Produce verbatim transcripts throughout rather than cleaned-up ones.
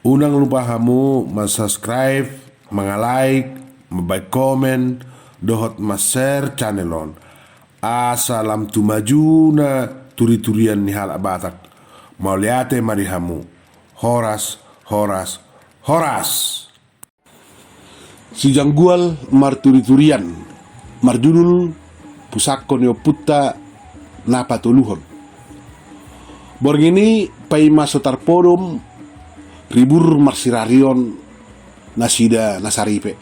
Unang lupa hamu mansubscribe, mangalike, mambaen komen, dohot manshare channel on. Asa lam tu majuna turiturian ni halak Batak. Mauliate ma di hamu. Horas, horas, horas. Si Janggual marturiturian, marjudul Pusakko ni Ompunta na Patoluhon. Borngin i paima so tarpodom ribur marsirarion nasida na saripe.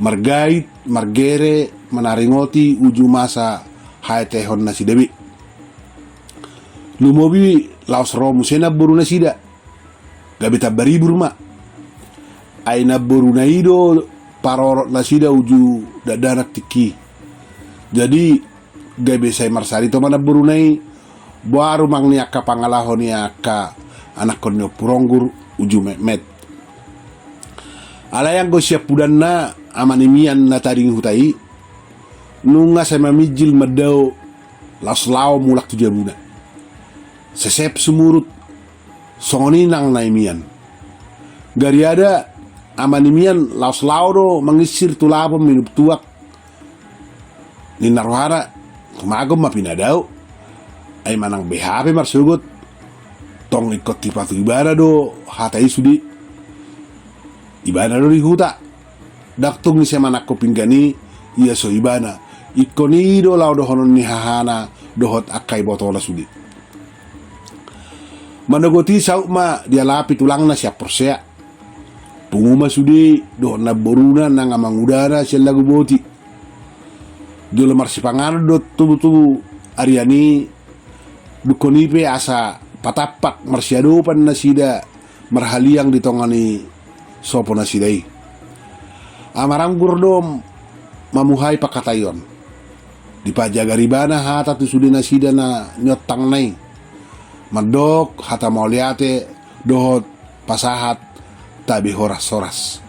Margait, margere, manaringoti uju masa haetehon nasida be. Lumobi laos ro muse namboru nasida. Gabe tamba ribur ma. Ai namboruna i do parorot nasida uju dakdanak tingki. Jadi gabe sai marsarito ma namboruna i, boha rumang ni angka pangalaho ni angka anakkon ni Ompu Ronggur uju metmet. Alai anggo siampudanna ama ni Mian na tading huta i, nunga sai maminjil mandao laos laho mulak tu jabuna. Sesep sumurut, songon i nang na i Mian. Gariada ama ni Mian laos laho do manginsir tu lapon minum tuak. Ninna rohana, tumagon ma pinadao. Ai manang beha pe marsogot, tong ingkon tipa tu ibana do hata i sude. Ibana do di huta. Ndang tung ise manangko pinggan i, ia so ibana. Ingkon i do laho dohonon ni hahana dohot angka ibotona sude. Manogot i saut ma dialapi tulangna sian porsea. Pungu ma sude dohot namboruna nang amangudana sian Laguboti. Jolo marsipanganon do tubutubu arian i, dungkon i pe asa patampak marsiadopan nasida marhaliang di tonga ni sopo nasida i. Ama Ronggur do mamuhai panghataion. Dipajagar ibana hata tu sude nasida na niontangna i. Mandok hata mauliate dohot pasahat tabe horas-horas.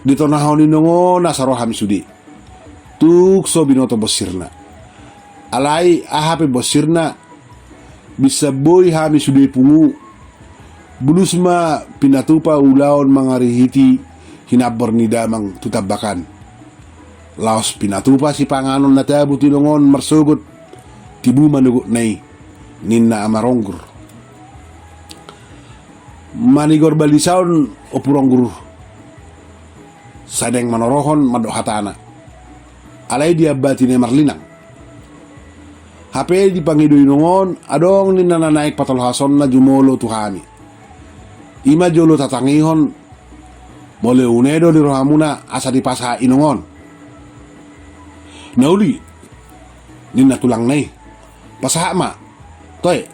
Ditonahon inong on asa ro hami sude. Tung so binoto bonsirna. Alai aha pe bonsirna, binsan boi hami sude pungu. Bulus ma pinatupa ulaon mangarihiti hinambor ni damang tu tambakan. Laos pinatupa sipanganon na tabo tu inong on marsogot, tibu manogotna i, ninna ama Ronggur. Manigor balisaon Ompu Ronggur, sai naeng manorohon mandok hatana. Alai diambatina i marlinang. Hape dipangido inong on, adong ninna na naeng patolhasonna jumolo tu hami. I ma jolo tatangihon, molo une do di rohamuna asa dipasahat inong on. Na uli, ninna tulangna i. Pasahat ma. Toe.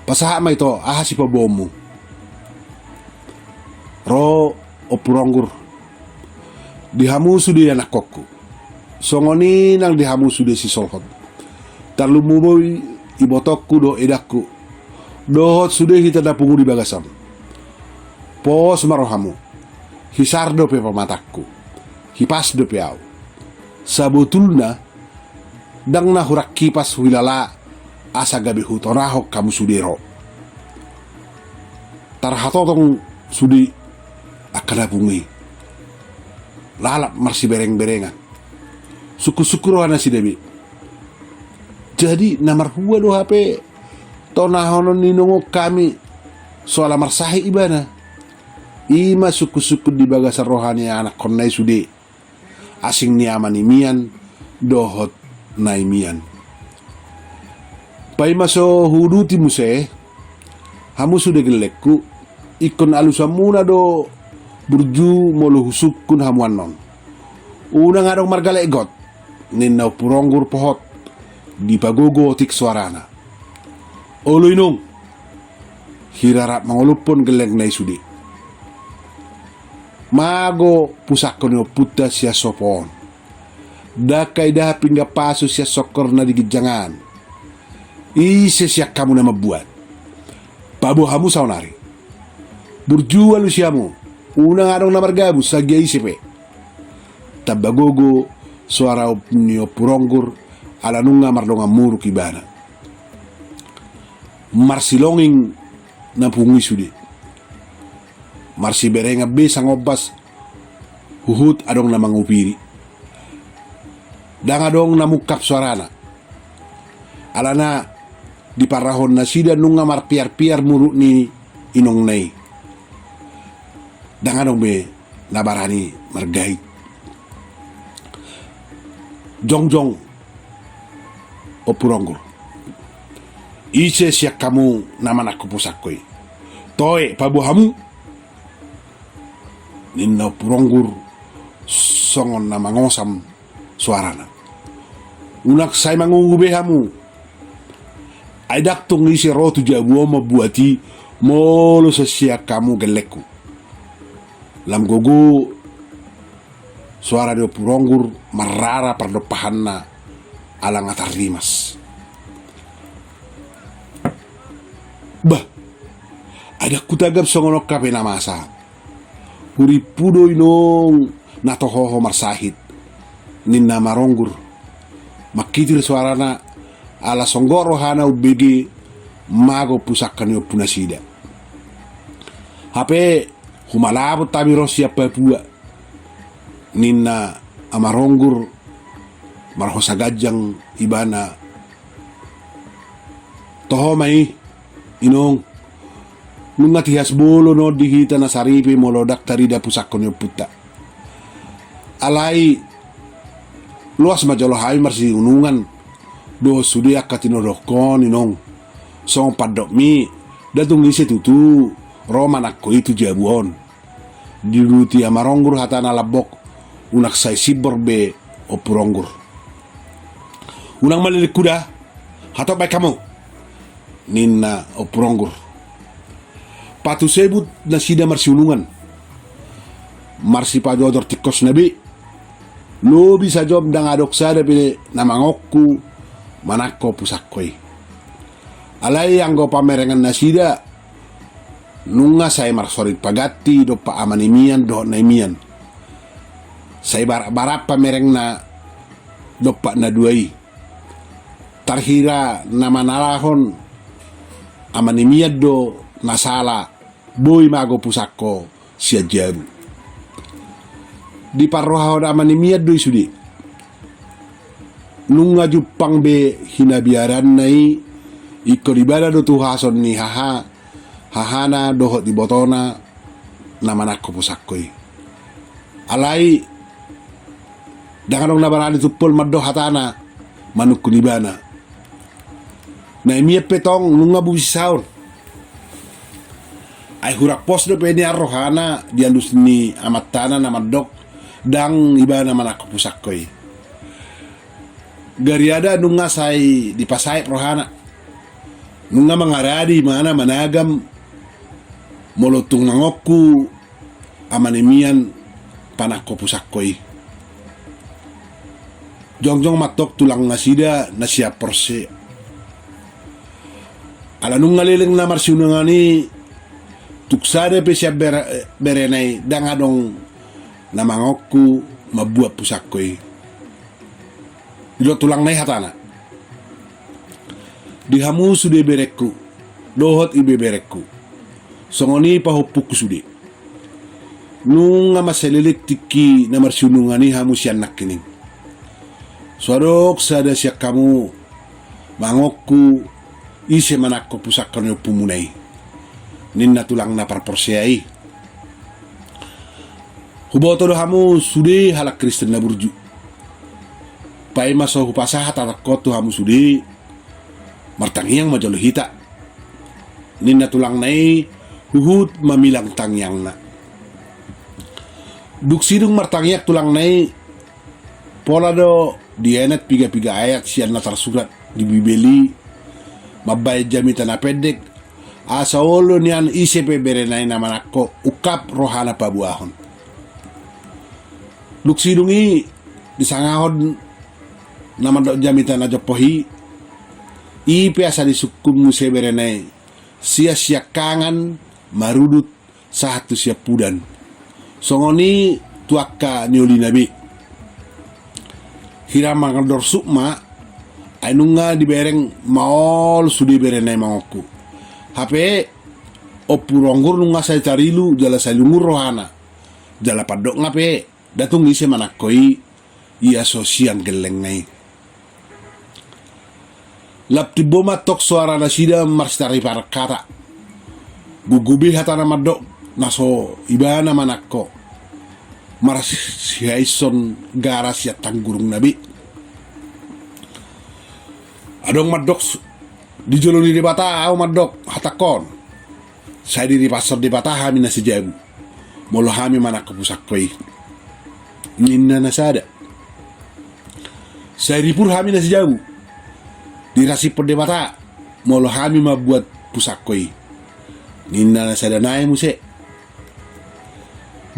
Pasahat ma ito, aha sipaboaonmu. Ro Ompu Ronggur. Di hamu sude anakkonku. Songon i nang di hamu sude sisolhot. Tarlumobi ibotongku dohot edangku. Dohot sude hita na pungu di bagasan. Pos ma rohamu. Hisar dope pamatangku. Hipas dope ahu. Sabotulna ndang na hurang hipas huhilala asa gabe hutonahon hamu sude ro. Tarhatotong sude angka na pungu i. Lalap marsiberengberengan. Sungkunsungkun roha nasida be. Jadi na marhua do hape tonahonon ni inong on hami soala marsahit ibana. I ma sungkunsungkun di bagasan roha ni anakkonna i sude. Asing ni ama ni Mian dohot na i Mian. Paima so huuduti muse, hamu sude gellengku, ingkon alusanmuna do burju molo husungkun hamu annon. Unang adong margalek got, ninna Ompu Ronggur pohot, dipagogo otik soarana. Olo inong, hirarap mangolophon gellengna i sude. Mago pusakko ni ompunta sian sopo on. Dangka idahan pinggan pasu sian songkor na di ginjang an. Ise sian hamu na mambuat? Paboa hamu saonari. Burju alusi hamu. Unang adong na margabus sagia ise pe. Tamba gogo soara ni Ompu Ronggur ala nunga mardongan muruk ibana. Marsilonging na pungu i sude. Marsiberengan be sangombas huhut adong na mangupiri. Ndang adong na mungkap soarana. Alana diparrahon nasida nunga marpiar-piar muruk ni inongna i. Ndang adong be na barani margait. Jongjong, Ompu Ronggur. Ise sian hamu na manangko pusakko i? Toe, paboa hamu, ninna Ompu Ronggur songon na mangosam soarana. Unang sai mangugu be hamu. Ai ndang tung ise ro tu jabu on mambuat i molo so sian hamu gellengku. Lam gogo soara ni Ompu Ronggur marrara pardompahanna ala nga tarrimas. Bah, ai ndang hutangkap songon on hape na masa. Hurimpu do inong na toho ho marsahit, ninna Ama Ronggur. Mangkitir soarana ala songgop rohana umbege mago pusaka ni ompunasida. Hape humalabon hami ro sian Papua, ninna Ama Ronggur marhosa ganjang ibana. Toho ma i, inong. Nunga tihas bolon on di hita na saripe molo ndang tarida pusakko ni ompunta. Alai loas ma jolo hami marsiunungan dohot sude angka tinodohon, inong. Songon pandokmi, ndang tung ise tutu ro manangko i tu jabu on. Diuduti Ama Ronggur hatana lambok, unang sai simbor be Ompu Ronggur. Unang maleleng huda, hatop baen hamu, ninna Ompu Ronggur. Patusebut nasida marsiunungan, marsipajojor tingkosna be. Lobi sajom ndang adong sada pe na mangokku manangko pusakko i. Alai anggo pamerengan nasida, nunga sai marsorit paganti dompak ama ni mian dohot na i mian. Sai barak-barak pamerengna dompak na dua i. Tarhira na manalahon ama ni mian do na sala, boi mago pusakko sian jabu. Diparrohahon ama ni mian do i sude. Nunga jumpang be hinabiaranna i, ingkon ibana do tuhason ni haha, hahana dohot ibotona na manangko pusakko i. Alai ndang adong na barani tumpol mandok hatana manungkun ibana. Na i mian pe tong nunga bungsi saon. Ai hurang pos dope nian rohana di alus ni amantana na mandok ndang ibana manangko pusakko i. Gariada nunga sai dipasaep rohana. Nunga mangaradi ibana managam molo tung mangokku ama ni mian panangko pusakko i. Jongjong ma tong tulang nasida na sian Porsea. Ala nunga leleng na marsiunungan i, tung sada pe sian bere-, berena i ndang adong na mangokku mambuat pusakko i. Didok tulangna i hatana. Di hamu sude berengku dohot ibeberengku, songon i pahompungku sude. Nunga mansai leleng tingki na marsiunungan i hamu sian nangkining. So adong sada sian hamu mangokku ise manangko pusaka ni ompumuna i, ninna tulang na parporsea i. Huboto do hamu sude halak Kristen na burju. Paima so hupasahat hatangkon tu hamu sude, martangiang ma jolo hita, ninna tulangna i huhut mamilang tangiangna. Dung sidung martangiang tulangna i, pola do dienet piga-piga ayat sian na tarsurat di Bibel i, mambahen jamita na pendek, asa olo nian ise pe berena i na manangko ungkap rohana paboahon. Dung sidung i disangahon na mandok jamita na jompo i, i pe asa disungkun muse berena i sian siangkangan marudut sahat tu siampudan. Songon i tu angka niolina be. Hira mangandorsuk ma, ai nunga dibereng maol sude berena i mangokku. Hape Ompu Ronggur nunga sai tarilu jala sai lungun rohana. Jala pandokna pe, nda tung ise manangko i, ia so sian gellengna i. Lam timbo ma antong soara nasida marsitaripar hata. Gogo be hatana mandok na so ibana manangko. Marsihaishon gara sian tanggurungna be. Adong mandok s-, di jolo ni Debata ahu mandok hatangkon. Sai diripashon Debata hami na sijabu. Molo hami manangko pusakko i. Ninna na sada. Sai ripur hami na sijabu. Dirasiphon Debata. Molo hami mambuat pusakko i. Ninna na sada nai muse.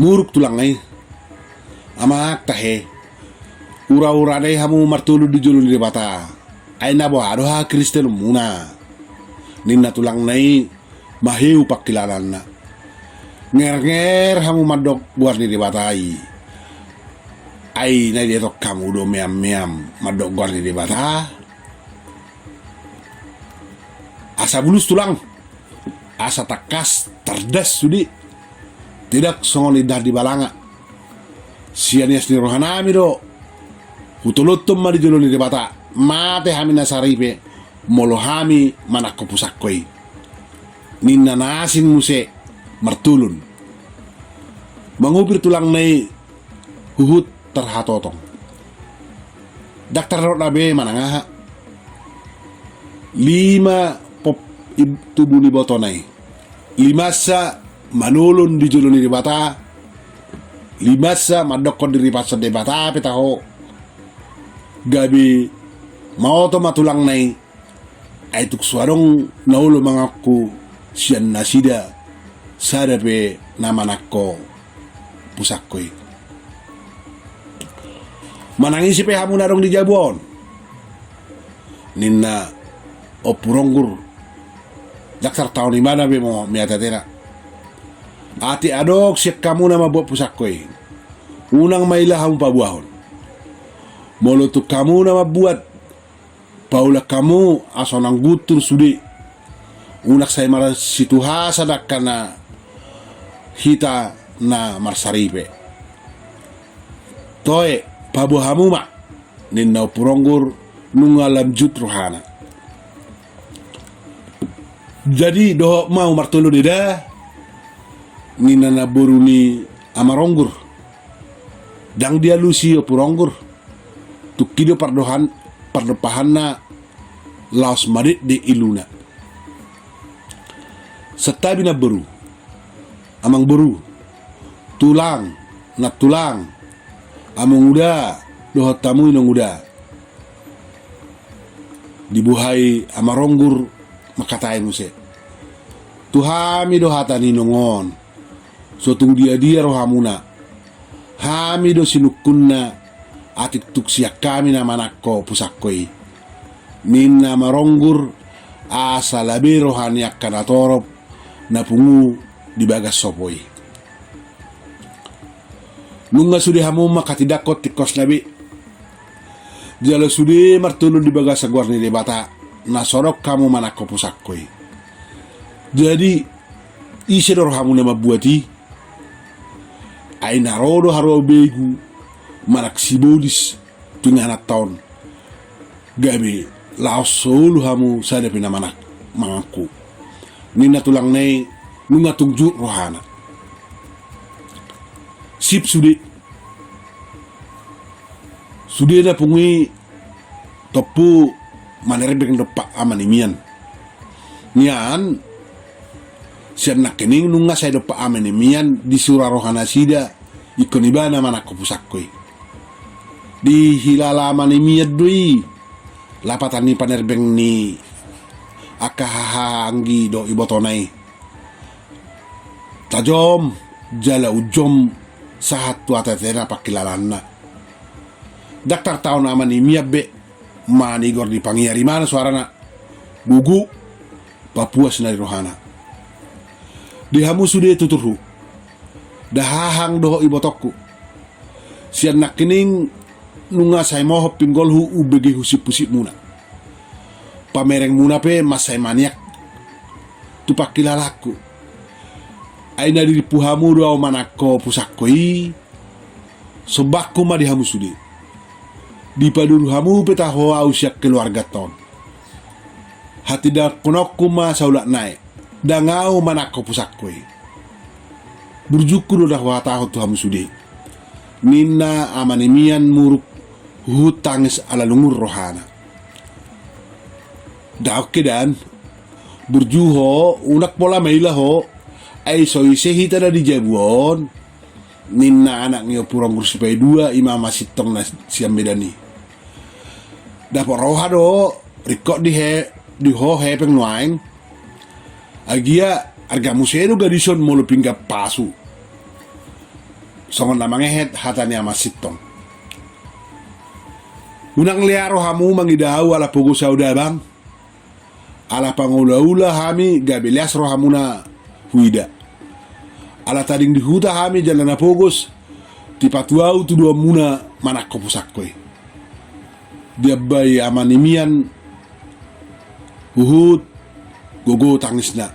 Muruk tulangna i. Amang tahe. Ura-urana i hamu martulun di jolo ni Debata. Ai na boha do hakristenonmuna. Ninna tulangna i maheu pangkilalaanna. Nger-nger hamu mandok goar ni Debata i. Ai na dietong hamu do meam-meam mandok goar ni Debata. Asa bulus tulang. Asa tangkas tardas sude. Tidak songon indahan di balanga. Sian ias ni rohanami do. Hutolothon ma di jolo ni Debata. Mate hami na saripe. Molo hami manangko pusakko i. Ninna na asing muse martulun. Mangupir tulangna i huhut tarhatotong. Ndang tardok na be manang aha. Lima pop ib-, tubu ni ibotona i. Limansa manolon di jolo ni Debata. Limansa mandokkon diripashon Debata pe taho. Gabe maoto ma tulangna i. Ai tung so adong na olo mangaku sian nasida sada pe na manangko pusakko i. Manang ise pe hamu na adong di jabu on. Ninna Ompu Ronggur. Ndang tartaon ibana be mo miata tena. Atik adong sian hamu na mambuat pusakko i. Unang ma ila hamu paboahon. Molo tung hamu na mambuat paulak hamu asa unang guntur sude. Unang sai marsituhasa dangka na hita na marsaripe. Toe, paboa hamu ma, ninna Ompu Ronggur nunga lam jut rohana. Jadi dohot ma au martolu deda, ninna namboru ni Ama Ronggur. Ndang dialusi Ompu Ronggur. Tungki do pardohan-, pardompahanna laos madekdek iluna. Santabi namboru, amangboru, tulang, nantulang, amanguda, dohot hamu inanguda. Dibuhai Ama Ronggur mangkatai muse. Tu hami do hata ni inong on. So tung dia-dia rohamuna. Hami do sinungkunna, atik tung sian hami na manangko pusakko i. Ninna Ama Ronggur, asa labe roha ni angka natorop na pungu di bagas sopo i. Nunga sude hamu mangkatindangkon tingkosna be. Jala sude martolu di bagasan goar ni Debata, na so adong hamu manangko pusakko i. Jadi, ise do rohamuna mambuat i? Ai na ro do haroa begu, manang sibolis, tu ingananta on. Gabe, laos so olo hamu sada pe na manang-, mangaku. Ninna tulangna i, nunga tung jut rohana. Sip sude. Sude na pungu i tompu manerbeng dompak ama ni mian. Nian, sian nangkining nunga sai dompak ama ni mian disura rohanasida, ingkon ibana manangko pusakko i. Dihilala ama ni mian do i, lapatan ni panerbeng ni angka haha anggi dohot ibotona i. Tajom, jala unjom, sahat tu atatena pangkilalaanna. Ndang tartaon ama ni mian be, manigor di pangiar imana soarana. Gogo, papuas na di rohana. Di hamu sude tuturhu. Dahahang dohot ibotongku. Sian nangkining nunga sai mohop pinggolhu umbege husip-husipmuna. Pamerengmuna pe mansai maniak tu pangkilalaanku. Ai na dirimpu hamu do ahu manangko pusakko i. Sombangku ma di hamu sude. Dipadoru hamu pe taho ahu sian keluarganta on. Hatindanghononku ma saulak nai. Ndang ahu manangko pusakko i. Burjungku do na huhatahon tu hamu sude. Ninna ama ni Mian muruk huhut tangis ala lungun rohana. Ndang oke dan. Burju ho, unang pola maila ho. Ai so ise hita na di jabu on. Ninna anak ni Ompu Ronggur Sipaidua, i ma Ama Sintong na sian Medan i. Dapot roha do, ringkot di he, di ho hepeng nuaeng. Agia, arga muse do gadis on molo pinggan pasu. Songon na mangehet hata ni Ama Sintong. Unang leas rohamu mangida ahu ala pogos ahu da, Abang. Ala pangulaula hami gabe leas rohamuna huida. Ala tading di huta hami jala na pogos, tipa tu ahu tuduhonmuna manangko pusakko i. Diambai ama ni Mian huhut gogo tangisna.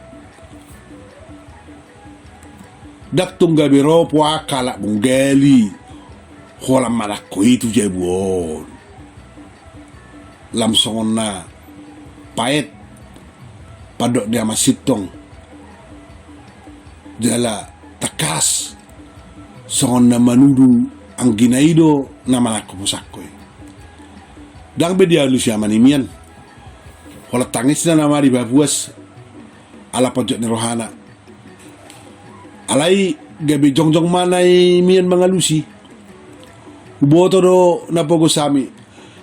Ndang tung gabe ro pola halak munggali holan manangko i tu jabu on. Lam songon na paet pandok ni Ama Sintong. Jala tangkas songon na manudu anggina i do na manangko pusakko i. Ndang be dialusi ama ni Mian. Holan tangisna nama dipapuas ala ponjot ni rohana. Alai gabe jongjong ma na i Mian mangalusi. Huboto do na pogos hami.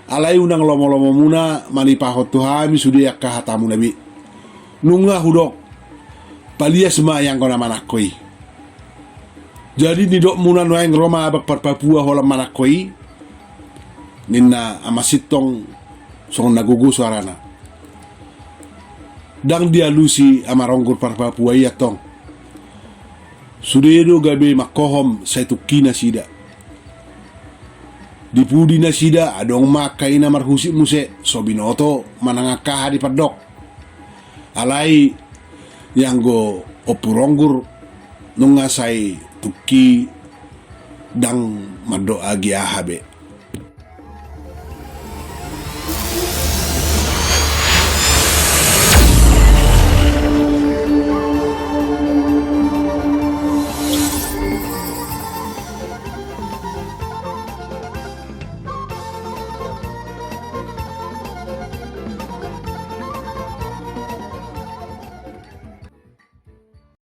Alai unang lomolomomuna manipahon tu hami sude angka hatamuna be. Nunga hudok, palias ma i anggo na manangko i. Jadi nidokmuna nuaeng ro ma abang parpapua holan manangko i, ninna Ama Sintong songon na gogo suarana. Ndang dialusi ama Ronggur parpapua i antong. Sude do gabe mangkohom sai tungki nasida. Di pudi nasida adong ma angka ina marhusip muse, so binoto manang angka aha di pandok. Alai i anggo Ompu Ronggur nunga sai tungki ndang mandok agi aha be.